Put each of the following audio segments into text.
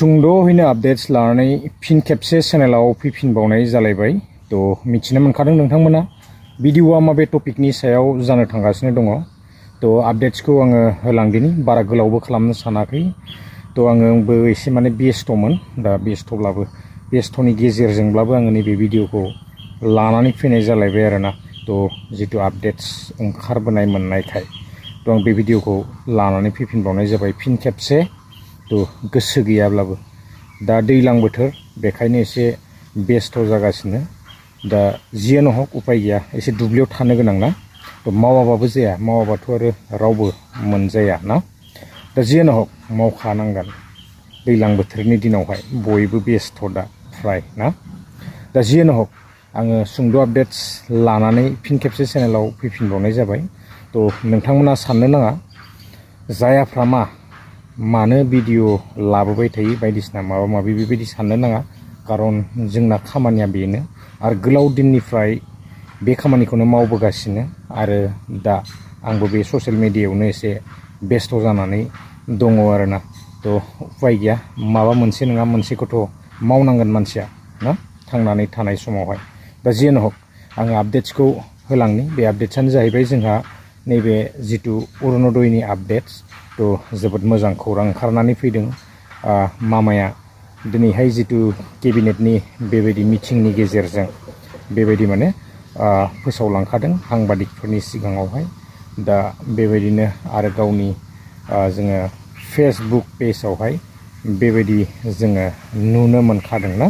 सुंद'हैनो updates लानानै फिन खेबसे चेनेलाव फैफिनबावनाय जालायबाय। तो मिथिनो मोनखादों नोंथांमोना भिडिअआ माबे टपिकनि सायाव जानो थांगासिनो दङ। तो आपडेट्सखौ आङो होलांदिनि, बारा गोलावबो खालामनो सानाखै। तो आंबो एसे माने बेस्थ'मोन, दा बेस्थ'नि गेजेरजोंब्लाबो आङो नैबे भिडिअखौ लानानै फैनाय जालायबाय आरोना। तो जितु आपडेट्स ओंखारबोनाय मोननायखाय तो आं बे भिडिअखौ लानानै फैफिनबावनाय जाबाय फिन खेबसे। तो गोसो गैयाब्लाबो दा दैज्लां बोथोर, बेखायनो एसे बेस्थ' जागासिनो। दा जियानो हक उपाय गैया, एसे दुब्लियाव थानो गोनां ना। तो मावाबाबो जाया, मावाबाथ' आरो रावबो मोनजाया ना। दा जियानो हक मावखानांगोन, दैज्लां बोथोरनि दिनावहाय बयबो बेस्थ' दा फ्राय ना। दा जियानो हक आङो सुंद' आपडेट्स लानानै फिन खेबसे चेनेलाव फैफिनबावनाय जाबाय। तो नोंथांमोना साननो नाङा जायाफ्रामा मानो भिडिअ लाबोबाय थायो बायदिसिना माबा माबि बेबायदि साननो नाङा। खारन जोंना खामानिया बेनो, आरो गोलाव दिननिफ्राय बे खामानिखौनो मावबोगासिनो। आरो दा आंबो बे ससियेल मिडियायावनो एसे बेस्थ' जानानै दङ आरोना। तो उपाय गैया, माबा मोनसे नङा मोनसेखौथ' मावनांगोन मानसिया ना, थांनानै थानाय समावहाय। दा जियानो हक आङो आपडेट्सखौ होलांनि। बे आपडेट्सआनो जाहैबाय जोंहा नैबे जितु अरुण'दयनि आपडेट्स। तो जोबोद मोजां खौरां ओंखारनानै फैदों। मामाया दिनैहाय जितु केबिनेटनि बेबायदि मिटिंनि गेजेरजों बेबायदि माने फोसावलांखादों साংबादिकफोरनि सिगाङावहाय। दा बेबायदिनो आरो गावनि जोङो फेसबुक पेजावहाय बेबायदि जोङो नुनो मोनखादों ना।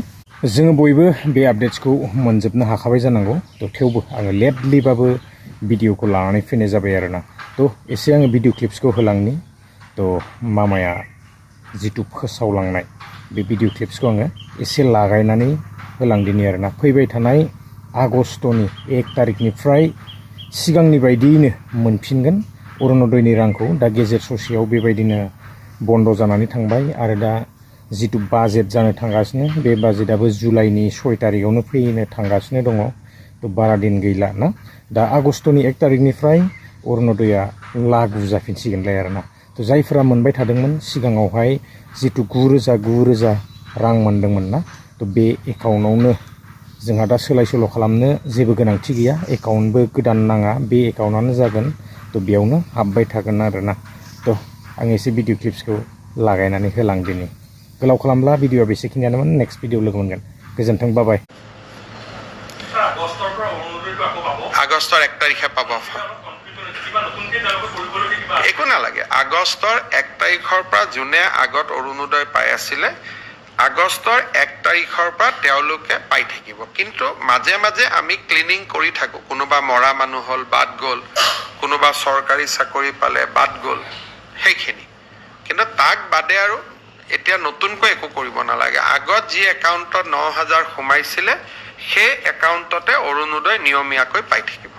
जोङो बयबो बे आपडेट्सखौ मोनजोबनो हाखाबाय जानांगौ। तो थेवबो आङो लेटलिबाबो भिडिअखौ लानानै फैनाय जाबाय आरोना। तो एसे आङो भिडिअ क्लिप्सखौ होलांनि। तो मामाया जितु फोसावलांनाय बे भिडिअ क्लिप्सखौ आङो एसे लागायनानै होलांदिनि आरोना। फैबाय थानाय आगष्टनि 1 तारिखनिफ्राय सिगांनि बायदियैनो मोनफिनगोन अरुण'दयनि रांखौ। दा गेजेर ससेयाव बेबायदिनो बन्द' जानानै थांबाय। आरो दा जितु बाजेट जानो थांगासिनो, बे बाजेटआबो जुलाइनि 6 तारिखआवनो फैनो थांगासिनो दङ। तो बारा दिन गैला ना। दा आगष्टनि 1 तारिखनिफ्राय अरुण'दयआ लागु जाफिनसिगोनलाय आरोना। तो जायफोरा मोनबाय थादोंमोन सिगाङावहाय जितु 9,000 रां मोनदोंमोन ना, तो बे एकाउन्टआवनो जोंहा दा सोलाय सोल' खालामनो जेबो गोनांथि गैया। एकाउन्टबो गोदान नाङा, बे एकाउन्टआनो जागोन। तो बेयावनो हाबबाय थागोन आरोना। तो आं एसे भिडिअ क्लिप्सखौ लागायनानै होलांदिनि। गोलाव खालामब्ला भिडिअआ बेसेखिनियानोमोन। नेक्स्ट भिडिअ लोगो मोनगोन। गोजोन्थों, बाय। আগষ্টৰ 1 তাৰিখে পাব। একো নালাগে, আগষ্টৰ 1 তাৰিখৰ পৰা যোনে আগত অৰুণোদয় পাই আছিলে, আগষ্টৰ 1 তাৰিখৰ পৰা তেওঁলোকে পাই থাকিব। কিন্তু মাজে মাজে আমি ক্লিনিং কৰি থাকোঁ। কোনোবা মৰা মানুহ হ'ল, বাদ গ'ল, কোনোবা চৰকাৰী চাকৰি পালে, বাদ গ'ল, সেইখিনি। কিন্তু তাক বাদে আৰু এতিয়া নতুনকৈ একো কৰিব নালাগে। আগত যি একাউণ্টত 9,000 সোমাইছিলে, সেই একাউণ্টতে অৰুণোদয় নিয়মীয়াকৈ পাই থাকিব।